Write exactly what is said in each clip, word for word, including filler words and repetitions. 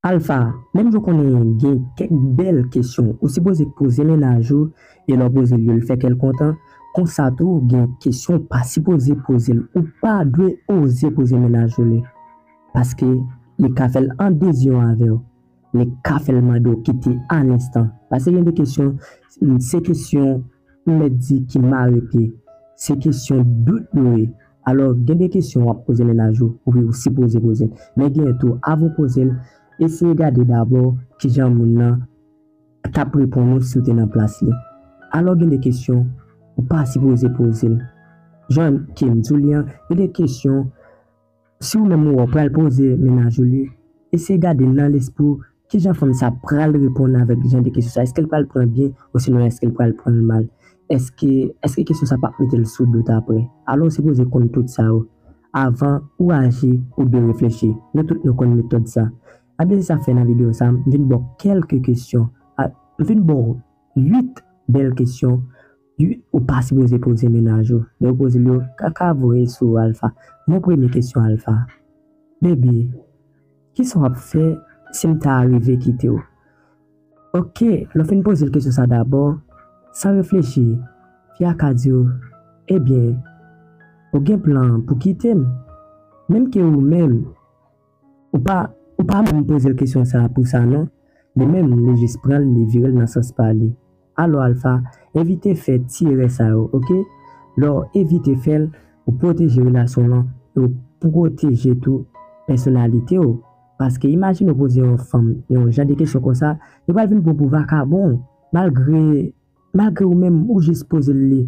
Alpha, menm jan w konnen gen kèk bèl kesyon ou sipoze poze mennaj ou, e lè w poze l yo, l fè kè l kontan, konsa tou, gen kesyon w pa sipoze poze l, ou pa dwe oze poze mennaj ou li. Paske li ka fè l an deziyò avè w, li ka fè l mande w kite a lenstan. Paske gen de kesyon, se kesyon m mèt di ki mare pye. Se kesyon dout yo ye. Alò, gen de kesyon w ap poze mennaj ou, wi, ou sipoze poze l. Men gen tou, avan w poze l, eseye gade dabò kijan moun nan t ap reponn ou si w te nan plas li. Alò, gen de kesyon ou pa sipoze poze l. Jan ke m di w li an, gen de kesyon, si ou menm ou wè w pral poze mennaj ou li, eseye gade nan lespri w kijan fanm sa pral reponn avèk jan de kesyon sa. Èske l pral pran byen, osinon èske l pral pran l mal? Èske, èske kesyon sa p ap mete l sou dout apre? Alò, ou sipoze konn tout sa yo avan ou aji oubyen reflechi. Nou tout nou konn metòd sa. A, men se sa k fè nan videyo sa, m vin ba w kèlke kesyon. A, m vin ba w uit bèl kesyon ou pa sipoze poze mennaj ou. Lè w poze l yo, ka ka voye sou Alpha. Mon premye kesyon, Alpha. Baby, kisa w ap fè si m ta rive kite w? Oke, lè w fin poze l kesyon sa dabò, san reflechi, fi a ka di w, ebyen, ou gen plan pou kite m. Menm ke ou menm, ou pa, ou pa menm poze l kesyon sa pou sa non. Li menm, li jis pran l, li vire l nan sans pa li. Alò, Alpha, evite fè ti erè sa yo, oke? Lè w evite fè l, ou pwoteje relasyon w lan, e ou pwoteje tou pèsonalite w. Paske imajine w poze yon fanm yon jan de kesyon konsa, li pral vin pran w pou vakabon, malgre, malgre ou menm ou jis poze l li,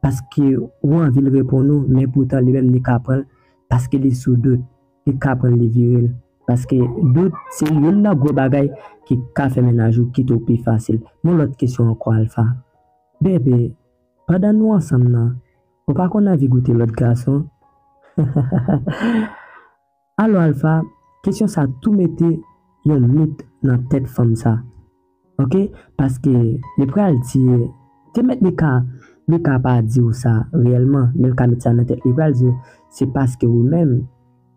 paske ou anvi l reponn ou, men poutan li menm li ka pran l, paske li sou dout, li ka pran l, li vire l. Paske dout se youn nan gwo bagay ki ka fè mennaj ou kite w pi fasil. Yon lòt kesyon ankò, Alpha. Bebe, pandan nou ansanm nan, ou pa konn anvi goute lòt gason? Alò, Alpha, kesyon sa tou mete yon mit nan tèt fanm sa. Oke? Paske li pral di, te mèt li ka, li ka pa di w sa reyèlman, men l ka met sa nan tèt li, li pral di w, se paske ou menm,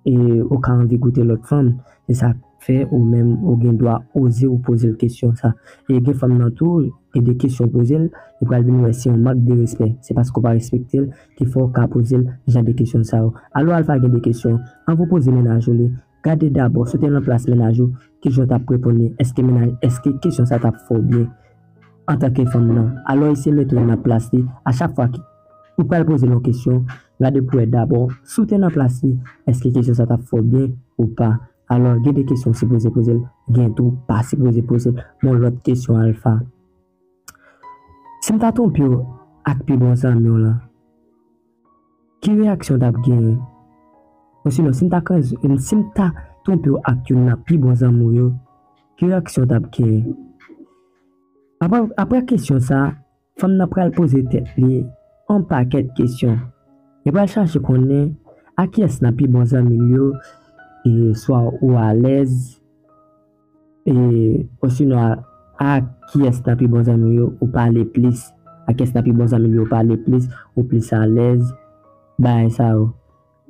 e, ou ka anvi goute lòt fanm, se sa k fè ou menm ou gen dwa oze ou poze l kesyon sa. E gen fanm nan tou, gen de kesyon w poze l, li pral vin wè se yon mank de respè. Se paske w pa respekte l ki fè w ka poze l jan de kesyon sa yo. Alò, Alpha, gen de kesyon. Anvan w poze mennaj ou li, gade dabò, si w te nan plas mennaj ou, kijan w t ap reponn li? Èske mennaj, èske kesyon sa t ap fè w byen antanke fanm nan? Alò, eseye mete w nan plas li. A chak fwa ki ou pral poze l yon kesyon, gade pou w wè dabò, si w te nan plas li, èske kesyon sa t ap fè w byen ou pa? Alò, gen de kesyon w sipoze poze l, gen tou w pa sipoze poze l. Yon lòt kesyon, Alpha. Si m ta twonpe w ak pi bon zanmi w lan, ki reyaksyon w t ap genyen? Osinon, si m ta kranz-, si m ta twonpe w ak youn nan pi bon zanmi w yo, ki reyaksyon w t ap genyen? Apre, apre kesyon sa, fanm nan pral poze tèt li yon pakèt kesyon. Li pral chache konnen a kiyès nan pi bon zanmi l yo, e swa ou alèz, e osinon a, a kiyès nan pi bon zanmi l yo ou pale plis, a kiyès nan pi bon zanmi l yo ou pale plis, ou plis alèz, bagay sa yo.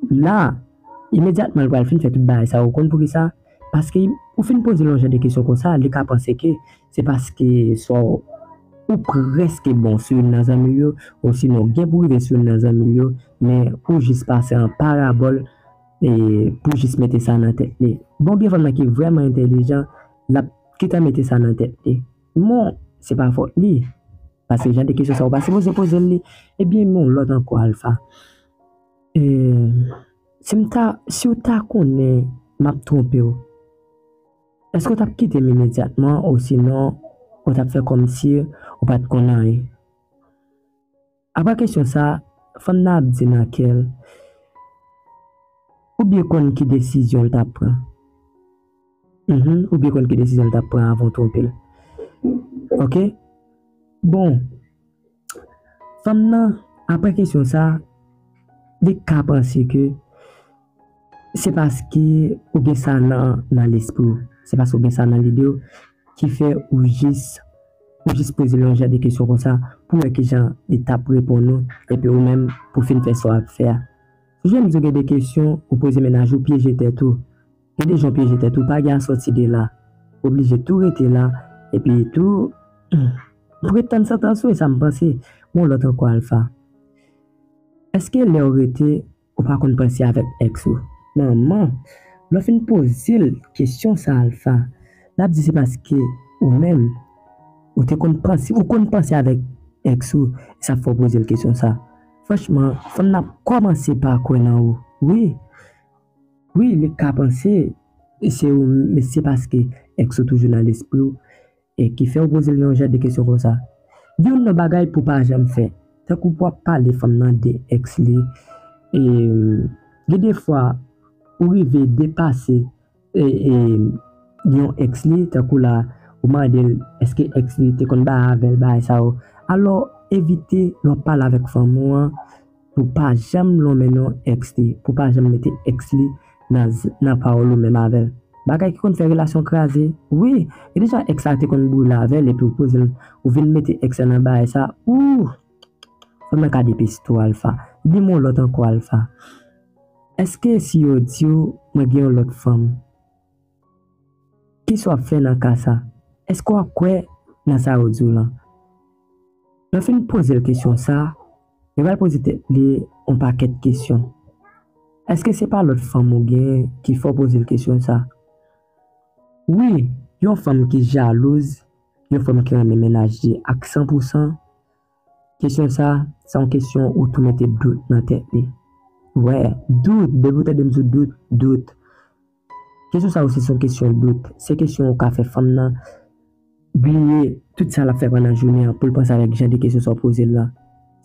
La, imedyatman l pral fin fè tout bagay sa yo. Ou konn poukisa? Paske ou fin poze l yon jan de kesyon konsa, li ka panse ke se paske swa ou prèske bon sou youn nan zanmi l yo, osinon gen pou rive sou youn nan zanmi l yo, men ou jis pase an parabòl, e, pou jis mete sa nan tèt li. Bon, gen fanm nan ki vrèman entèlijan, l ap gentan mete sa nan tèt li. Bon, se pa fòt li, paske jan de kesyon sa yo pa sipoze poze l li. Ebyen, men yon lòt ankò, Alpha. E, si m ta, si w ta konnen m ap twonpe w, èske w t ap kite m imedyatman, osinon ou t ap fè kòmsi ou pa t konn anyen? Apre kesyon sa, fanm nan ap di nan kè l, ou byen konn ki desizyon l t ap pran. Mhm, ou byen konn ki desizyon l t ap pran avan w twonpe l. Oke? Bon, fanm nan, apre kesyon sa, li ka panse ke se paske ou gen sa nan, nan lespri w, se paske ou gen sa nan lide w, ki fè ou jis, ou jis poze l yon jan de kesyon konsa, pou wè kijan li t ap reponn ou, epi ou menm, pou fin fè sa w ap fè a. Ou jwenn di w gen de kesyon, ou poze mennaj ou pyeje tèt ou. Gen de jan w pyeje tèt ou, pa gen asòti de la. oblije tou rete la, epi tou, hmm, ret tann santans ou, e sa m panse. Yon lòt ankò, Alpha. Èske lè w rete, ou pa konn panse avèk èks ou? Manman, lè w fin poze l kesyon sa, Alpha, l ap di se paske ou menm, ou te konn panse, ou konn panse avèk èks ou, e sa fè w poze l kesyon sa. Franchman, fanm nan ap kòmanse pa kwè nan ou. Wi, wi, li ka panse se ou, men se paske èks ou toujou nan lespri w, e ki fè w poze l yon jan de kesyon konsa. Youn nan bagay pou pa janm fè, tankou pou w ap pale fanm nan de èks li, e, gen de fwa, ou rive depase, e, e, yon èks li, tankou la, ou mande l, èske èks li te konn bay avè l, bagay sa yo. Alò, evite lè w ap pale avèk fanm ou an, pou pa janm lonmen non èks li, pou pa janm mete èks li nan, nan pawòl ou menm avè l. Bagay ki konn fè relasyon kraze, wi, e deja èks la te konn boule avè l, epi ou poze l, ou vin mete èks la nan bagay sa, ou, fanm nan ka depese tou, Alpha. Di m yon lòt ankò, Alpha. Èske si yo di w mwen gen yon lòt fanm, kisa w ap fè nan ka sa? Èske w ap kwè nan sa yo di w lan? Lè w fin poze l kesyon sa, li pral poze tèt li yon pakèt kesyon. Èske se pa lòt fanm ou gen ki fè w poze l kesyon sa? Wi, yon fanm ki jalouz, yon fanm ki renmen mennaj li ak san pou san, kesyon sa, se yon kesyon ou tou mete dout nan tèt li. Wè, dout, depi w tande m di w dout, dout. Kesyon sa osi se yon kesyon dout. Se kesyon ou ka fè fanm nan bliye tout sa l ap fè pandan jounen an pou l panse avèk jan de kesyon sa w poze l lan.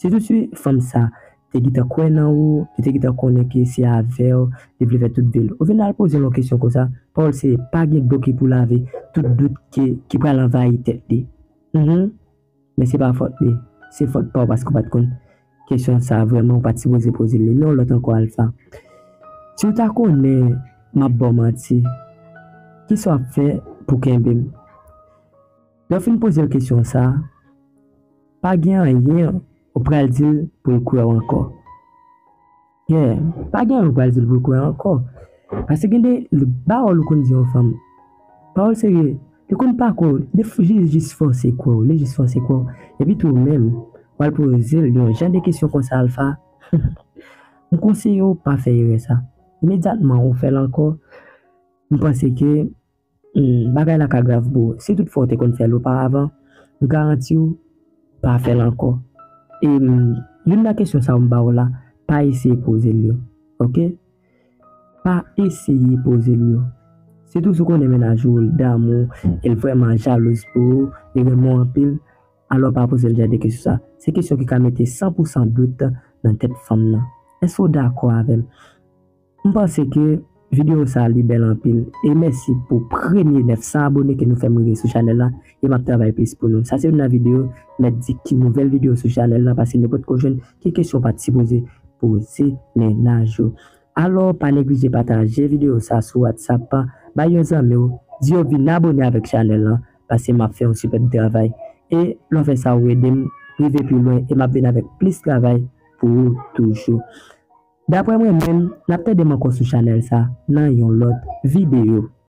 Si toutswit fanm sa te gentan kwè nan ou, li te gentan konnen ke se avè w li vle fè tout vi l. Ou vin al poze l yon kesyon konsa, pawòl se pa gen dlo ki pou lave tout dout ki, ki pral anvayi tèt li. Mhm. Men se pa fòt li. Se fòt pa w paske w pa t konn kesyon sa a vrèman, ou pa t sipoze poze l li. Men yon lòt ankò, Alpha. Si w ta konnen m ap ba w manti, kisa w ap fè pou kenbe m? Lè w fin poze l kesyon sa a, pa gen anyen ou pral di l pou l kwè w ankò. Yeah, pa gen anyen ou pral di l pou l kwè w ankò. Paske gen de pawòl ou konn di yon fanm. Pawòl serye, li konn pa kwè w, li jis fòse kwè w, li jis fòse kwè w. Epi tou ou menm, w al poze l yon jan de kesyon konsa, Alpha. M konseye w pa fè erè sa. Imedyatman ou fè l ankò, m panse ke Hmm, bagay la ka grav pou ou. Si toutfwa w te konn fè l oparavan, m garanti w, pa fè l ankò. E, hmm, youn nan kesyon sa yo m ba w la, pa eseye poze l yo. Oke? Pa eseye poze l yo. Sitou si w konnen mennaj ou, l damou, e l vrèman jalouz pou ou, li renmen w anpil, alò pa poze l jan de kesyon sa. Se kesyon ki ka mete san pou san dout nan tèt fanm nan. Èske w dakò avè m? M panse ke videyo sa a li bèl anpil. E mèsi pou premye nèf san abone ke nou fè m rive sou chanèl la. E m ap travay plis pou nou. Sa se youn nan videyo, mèt di ki nouvèl videyo sou chanèl la, paske nou potko jwenn ki kesyon w pa t sipoze poze mennaj ou. Alò, pa neglije pataje videyo sa a sou WhatsApp, bay yon zanmi w, di yo vin abone avèk chanèl la, paske m ap fè yon sipèb travay. E lè w fè sa, ou ede m rive pi lwen, e m ap vin avèk plis travay pou ou toujou. Daprè mwen menm, n ap tande m ankò sou chanèl sa nan yon lòt videyo.